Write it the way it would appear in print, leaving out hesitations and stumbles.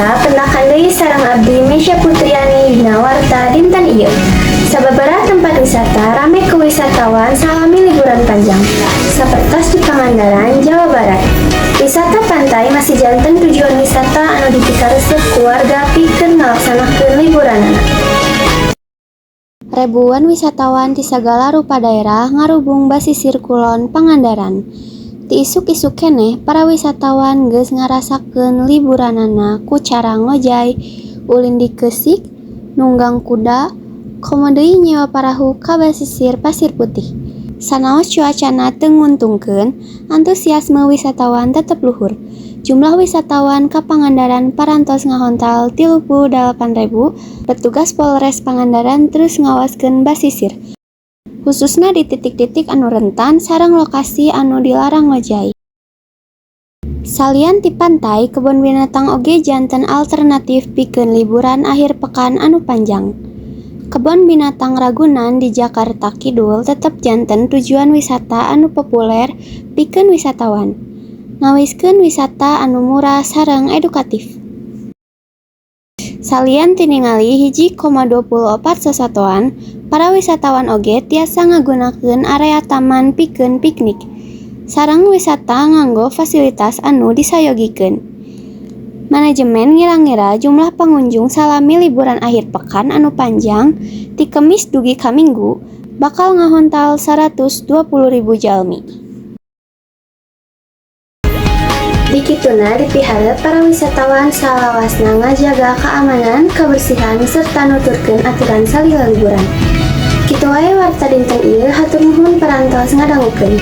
Pamirsa, pendakan deui sareng abdi Mesya Putriani dina Warta dinten ieu. Sababaraha tempat wisata rame ku wisatawan salami liburan panjang. Sapertos di Pangandaran, Jawa Barat. Wisata pantai masih janten tujuan wisata anu dipikaresep ku warga pikeun ngalaksanakeun liburanana. Ribuan wisatawan ti sagala rupa daerah ngarubung basisir kulon Pangandaran. Ti isuk-isuk keneh para wisatawan geus ngarasakeun liburanana ku cara ngojay, ulin di keusik, nunggang kuda, komo deui nyewa parahu ka basisir Pasir Putih. Sanaos cuacana teu nguntungkeun, antusiasme wisatawan tetep luhur. Jumlah wisatawan ka Pangandaran parantos ngahontal 38.000. Petugas Polres Pangandaran terus ngawaskeun basisir, khususna di titik-titik anu rentan sareng lokasi anu dilarang ngojay. Salian ti pantai, kebon binatang oge janten alternatif pikeun liburan akhir pekan anu panjang. Kebon Binatang Ragunan di Jakarta Kidul tetep janten tujuan wisata anu populer pikeun wisatawan, nawiskeun wisata anu murah sareng edukatif. Salian ti ningali 1,24 sasatoan, para wisatawan oge tiasa ngagunakeun area taman pikeun piknik sareng wisata nganggo fasilitas anu disayogikeun. Manajemen ngira-ngira jumlah pangunjung salami liburan akhir pekan anu panjang ti Kemis dugi ka Minggu bakal ngahontal 120.000 jalmi. Dikituna dipiharep para wisatawan salawasna ngajaga keamanan, kebersihan, serta nuturkeun aturan salila liburan. Kitu wae warta dinten ieu, hatur nuhun parantos ngadangukeun.